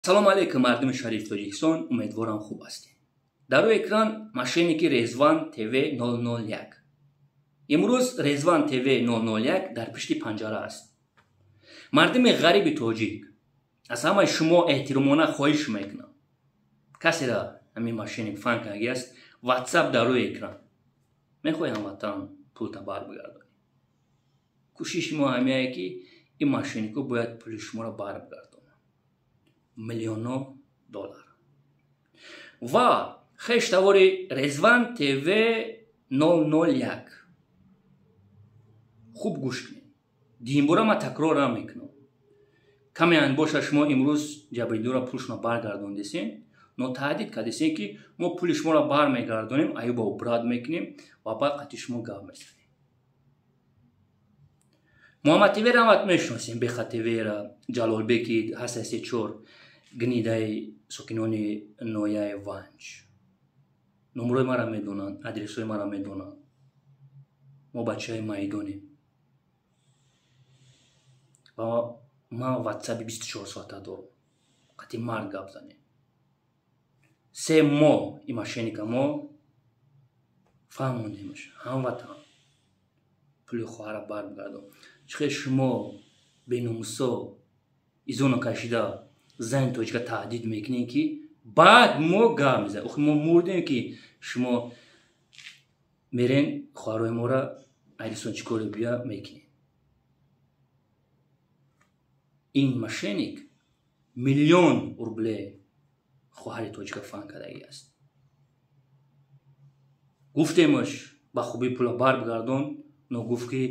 Салом алейкум, мардуми шарифи Тоҷикистон, умедворам, хуб ҳастед. Дар рӯи экран мошенники Резван ТВ 001. Имрӯз Резван ТВ 001 дар пишти панҷара аст. Мардуми ғариби тоҷик, аз ҳамаи шумо эҳтиромона хоҳиш мекунам, касера ҳамин мошенник фан кардаги аст, ватсап дар рӯи экран. Мехоҳем, ҳамватан, пулта барбигардонем. Кӯшиши мо ҳамяе, ки ин мошенникҳо бояд пули шуморо барбигардонанд, миллионҳо доллар. Ва хештавори Резван ТВ 001, хуб гӯш кунед, динбора ман такрор намекунам. Каме боша, шумо имрӯз ҷабридора пулшуно баргардондесен, но таҳдид кардесен, ки мо пули шуморо бармегардонем, аюба убрать мекунем ва баъд қати шумо гап мезанем. Муҳаммад ТВ рамат мешиносем, Беха ТВра, Ҷалолбеки ҳаста се чор гнидаи сокинони ноҳияи Ванҷ. Номрои мара медонанд, адресҳои мара медонанд. Мо бачаи майдонем ва ман ватсаби 24 соата дорам. Қати мард гап занем. 3 моҳ и мошенника мо фаҳмондемаш: ҳамватан, пули хоҳара барбигардон. Чӣ хел шумо беномусо изоно кашида зани тоҷика таҳдид мекунем, ки баъд мо гап мезанем? Охи мо мурдем, ки шумо мерен хоҳарои моро айрисон чӣ коре бия мекунем? Ин мошенник миллион рубле хоҳари тоҷика фан кардаги аст. Гуфтемаш, ба хубӣ пула барбигардон, но гуфт, ки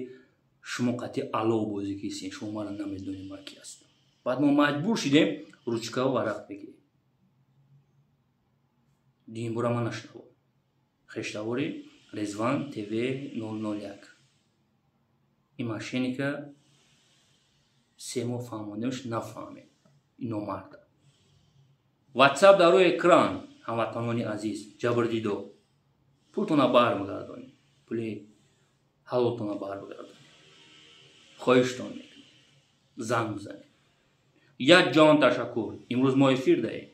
шумо қатъи алов бозӣ кисен, шумо мара намедонед, ман ки ҳастам. Баъд мо маҷбур шидем ручкаву варақ бигирем. Динбора ман нашунавам. Хештавори Резван ТВ 001, ин мошенника 3 моҳ фаҳмондемш, нафаҳмед. Ин номарда. Ватсап дар рӯи экран. Ҳамватанони азиз, ҷабрдидо, пултона бармегардонед, пули ҳалолтона барбигардонед. Хоҳиштон мекунем, занг бизанед. Як ҷон ташаккур. Имрӯз мо эфир даем.